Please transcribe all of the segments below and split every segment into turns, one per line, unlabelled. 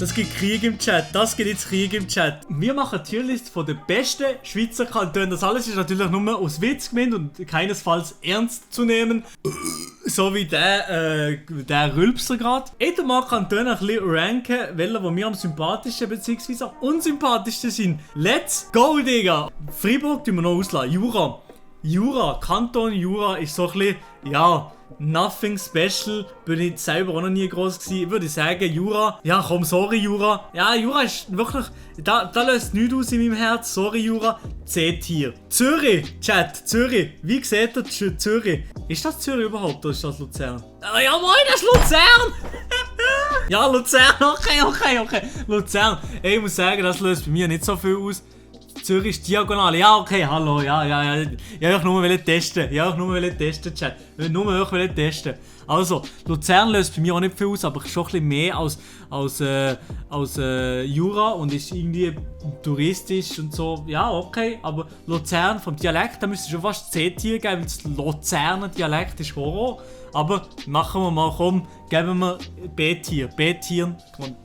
Das gibt Krieg im Chat. Das gibt jetzt Krieg im Chat. Wir machen Tierlist von den besten Schweizer Kantonen. Das alles ist natürlich nur aus Witz gemeint und keinesfalls ernst zu nehmen. So wie der Rülpser gerade. Ich tu mal Kantone ein bisschen ranken, welche mir am sympathischsten bzw. am unsympathischsten sind. Let's go, Digga! Freiburg tun wir noch auslassen. Jura, Kanton Jura ist so ein bisschen, ja, nothing special. Bin ich selber auch noch nie groß gewesen. Ich würde sagen, Jura, ja komm, sorry Jura. Ja, Jura ist wirklich, da löst nichts aus in meinem Herz. Sorry Jura, C-Tier. Zürich, Chat, Zürich. Wie sieht ihr Zürich? Ist das Zürich überhaupt oder ist das Luzern? Ja moin, das ist Luzern! Ja, Luzern, okay. Luzern. Ich muss sagen, das löst bei mir nicht so viel aus. Zürich ist diagonal. Ja, okay, hallo, ja. Ich wollte nur testen. Chat. Ich wollte testen. Also, Luzern löst bei mir auch nicht viel aus, aber schon ein bisschen mehr als Jura und ist irgendwie touristisch und so. Ja, okay, aber Luzern vom Dialekt, da müsste schon fast C-Tier geben, weil das Luzerner Dialekt ist Horror. Aber machen wir mal, komm, geben wir B-Tier,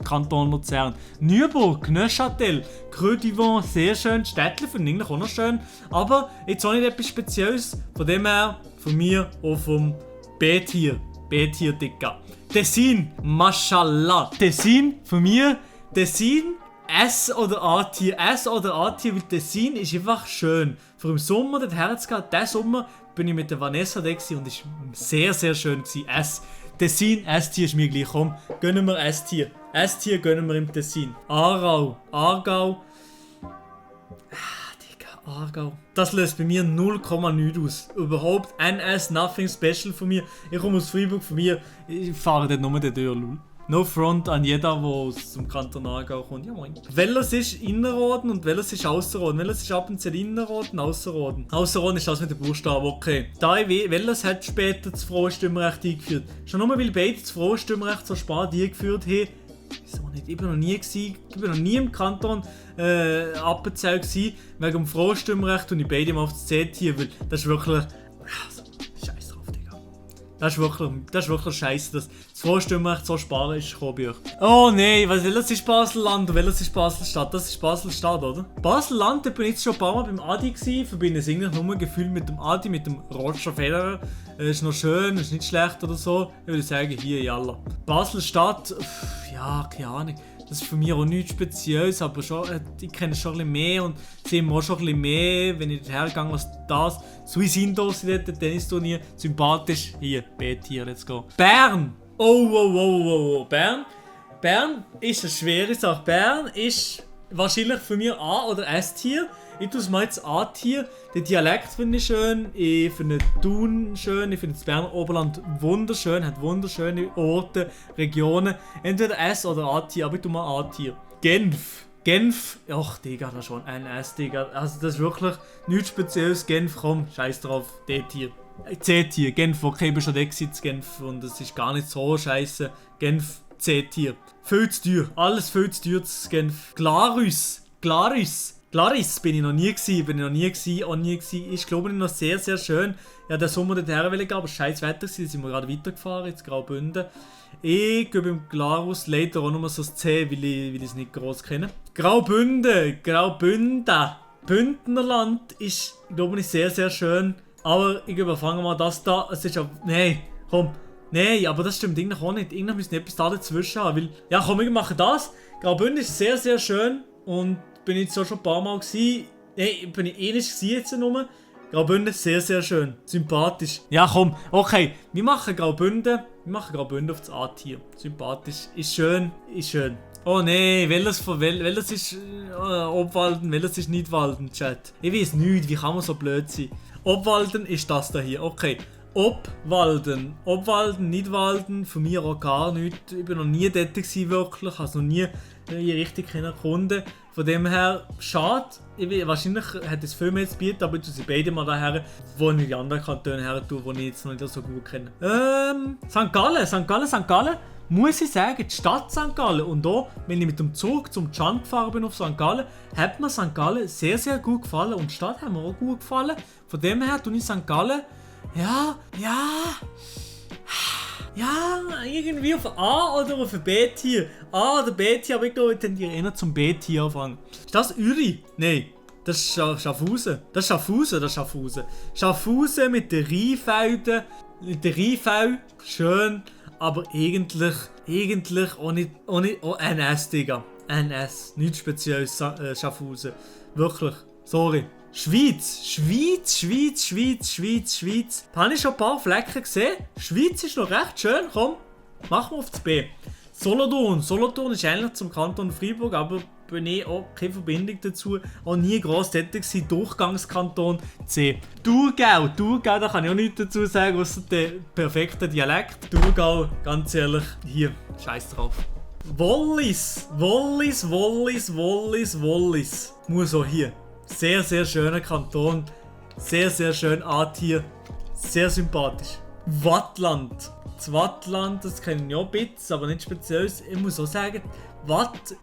Kanton Luzern. Neuburg, Neuchâtel, Creux du Vent, sehr schön. Städtle finde ich eigentlich auch noch schön. Aber jetzt auch nicht etwas Spezielles. Von dem her, von mir auch vom B-Tier, Digga. Tessin, Mashallah. Tessin, von mir, Tessin, S oder A-Tier, weil Tessin ist einfach schön. Vor dem Sommer dorthin zu gehen, diesen Sommer bin ich mit der Vanessa da und es war sehr, sehr schön gewesen. Tessin, S-Tier ist mir gleich. Komm, gönnen wir S-Tier. S-Tier gönnen wir im Tessin. Aargau. Aargau. Das löst bei mir 0,9 aus. Überhaupt NS, nothing special von mir. Ich komme aus Freiburg, von mir. Ich fahre dort nur den Tür, lul. No front an jeder, der aus dem Kanton Aargau kommt. Ja moin. Welches ist Innerrhoden und welches ist Ausserrhoden? Welches ist Appenzell Innerrhoden, Ausserrhoden? Ausserrhoden ist das mit den Buchstaben, okay. Welches hat später das Frauenstimmrecht eingeführt? Schon nur weil beide das Frauenstimmrecht so spät eingeführt haben. Wieso nicht? Ich bin noch nie im Kanton Appenzell gewesen, wegen dem Frauenstimmrecht und ich beide mal auf das C-Tier, weil das ist wirklich... Scheiß drauf, Digga. Das ist wirklich scheiße, dass das Frauenstimmrecht so sparen ist gekommen bei euch. Oh nein, welches ist Basel-Land und welches ist Basel-Stadt? Das ist Basel-Stadt, oder? Basel-Land, da bin ich jetzt schon ein paar Mal beim Adi gewesen, verbinde es eigentlich nur gefühlt mit dem Adi, mit dem Roger Federer. Ist noch schön, ist nicht schlecht oder so. Ich würde sagen, hier, jalla. Basel-Stadt, ja, keine Ahnung. Das ist für mich auch nichts Spezielles, aber schon, ich kenne schon ein bisschen mehr und sehe auch schon ein bisschen mehr, wenn ich dorthin gehe als das. Swiss Indoors in dort, Tennisturnier, sympathisch. Hier, B-Tier, let's go. Bern! Oh. Bern ist eine schwere Sache. Bern ist wahrscheinlich für mich A- oder S-Tier. Ich tue es mal jetzt A-Tier. Den Dialekt finde ich schön, ich finde Thun schön, ich finde das Berner Oberland wunderschön, hat wunderschöne Orte, Regionen. Entweder S- oder A-Tier, aber ich tue mal A-Tier. Genf, ach Digga, das ist schon ein S, Digga. Also das ist wirklich nichts Spezielles. Genf, komm, scheiß drauf, D-Tier. C-Tier, Genf, okay, ich bin schon da gewesen, Genf und das ist gar nicht so scheiße. Genf, C-Tier. Viel zu teuer, alles viel zu teuer zu Genf. Glaris bin ich noch nie gewesen, ist glaube ich noch sehr, sehr schön. Ja, der Sommer dorthin wollte, aber scheiß Wetter gewesen, da sind wir gerade weitergefahren, jetzt Graubünden. Ich gehe beim Glarus leider auch nur so das C, weil ich es nicht groß kenne. Graubünden. Bündnerland ist, glaube ich, sehr, sehr schön. Aber ich überfange mal das da. Es ist auch. Nein, aber das stimmt eigentlich auch nicht. Irgendwie müssen wir etwas da dazwischen haben. Weil, ja, komm, wir machen das. Graubünden ist sehr, sehr schön. Und bin ich jetzt schon ein paar Mal gewesen. Nein, bin ich ähnlich gewesen jetzt nur. Graubünden ist sehr, sehr schön. Sympathisch. Ja, komm, okay. Wir machen Graubünden auf das A-Tier. Sympathisch. Ist schön. Oh nein, welches ist Obwalden, welches ist Nidwalden, Chat? Ich weiß nicht, wie kann man so blöd sein? Obwalden ist das da hier, okay. Obwalden, Nidwalden, von mir auch gar nichts. Ich bin noch nie dort gewesen, wirklich, also noch nie richtig erkunden. Von dem her, schade. Wahrscheinlich hat es viel mehr zu bieten, aber ich tue sie beide mal daher, wo ich die anderen Kantone her tue, die ich jetzt noch nicht so gut kenne. St. Gallen. Muss ich sagen, die Stadt St. Gallen und auch, wenn ich mit dem Zug zum Can gefahren bin auf St. Gallen, hat mir St. Gallen sehr, sehr gut gefallen und die Stadt hat mir auch gut gefallen. Von dem her tue ich St. Gallen, Ja, irgendwie auf A oder auf B-Tier. A oder B-Tier, aber ich glaube, ich tendiere eher zum B-Tier anfangen. Ist das Uri? Nein. Das ist Schaffhausen. Das ist Schaffhausen. Schaffhausen mit den Rheinfelden. Mit den Rheinfelden. Schön. Aber eigentlich auch nicht NS, Digga. NS. Nichts Spezielles, Schaffhausen. Wirklich. Sorry. Schweiz. Habe ich schon ein paar Flecken gesehen? Schweiz ist noch recht schön. Komm, machen wir auf das B. Solothurn ist eigentlich zum Kanton Freiburg, aber bin ich auch keine Verbindung dazu. Auch nie gross tätig gewesen. Durchgangskanton C. Thurgau, da kann ich auch nichts dazu sagen, außer der perfekte Dialekt. Thurgau, ganz ehrlich, hier, scheiß drauf. Wallis. Muss auch hier. Sehr, sehr schöner Kanton. Sehr, sehr schön A-Tier. Sehr sympathisch. Wattland. Das Wattland, das kenne ich auch ein bisschen, aber nicht speziell. Ich muss auch sagen, Watt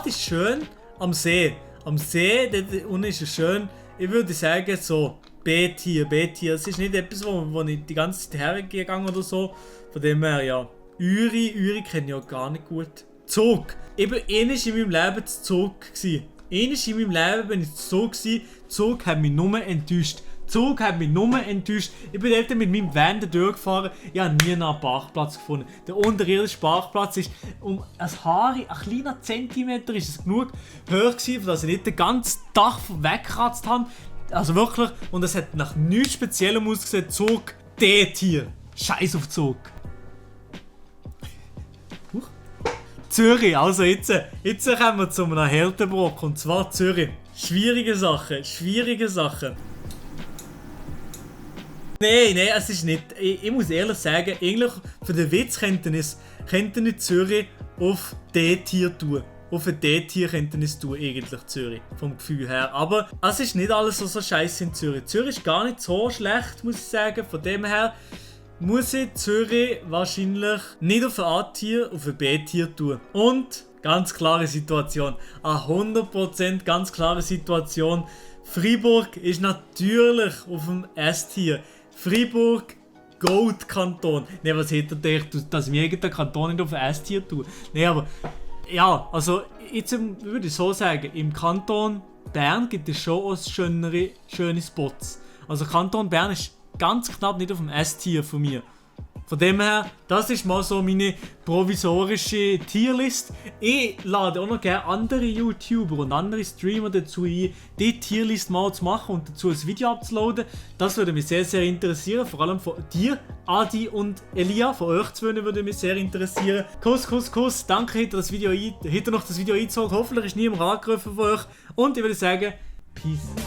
ist schön am See. Am See, dort unten ist es schön. Ich würde sagen, so B-Tier. Es ist nicht etwas, wo ich die ganze Zeit hergegangen oder so. Von dem her, ja. Uri kenne ich auch gar nicht gut. Zug. Ich war einmal in meinem Leben zu Zug. Einmal in meinem Leben bin ich zu Zug. Zug hat mich nur enttäuscht. Ich bin dort mit meinem Van durchgefahren. Ich habe nie einen Parkplatz gefunden. Der unterirdische Parkplatz ist um ein kleiner Zentimeter ist es genug hoch gewesen, dass ich nicht das ganze Dach weggekratzt habe. Also wirklich. Und es hat nach nichts Speziellem ausgesehen. Zug D-Tier. Scheiß auf Zug. Zürich, also jetzt kommen wir zu einem Härtebrock, und zwar Zürich. Schwierige Sache. Nein, es ist nicht. Ich muss ehrlich sagen, eigentlich für den Witz könnten wir Zürich auf D-Tier tun. Auf ein D-Tier könnten es tun, eigentlich Zürich, vom Gefühl her. Aber es ist nicht alles so scheiße in Zürich. Zürich ist gar nicht so schlecht, muss ich sagen. Von dem her muss ich Zürich wahrscheinlich nicht auf ein A-Tier, auf ein B-Tier tun. Und ganz klare Situation. 100% ganz klare Situation. Freiburg ist natürlich auf dem S-Tier. Freiburg, Gold-Kanton. Ne, was hätte ihr gedacht, dass wir irgendeinen Kanton nicht auf ein S-Tier tun? Ne, aber ja, also jetzt würde ich so sagen, im Kanton Bern gibt es schon auch schöne Spots. Also Kanton Bern ist ganz knapp nicht auf dem S-Tier von mir. Von dem her, das ist mal so meine provisorische Tierlist. Ich lade auch noch gerne andere YouTuber und andere Streamer dazu ein, die Tierlist mal zu machen und dazu ein Video abzuladen. Das würde mich sehr, sehr interessieren. Vor allem von dir, Adi und Elia, von euch zwei würde mich sehr interessieren. Kuss. Danke, habt ihr noch das Video eingezogen. Hoffentlich ist niemand angegriffen von euch. Und ich würde sagen, Peace.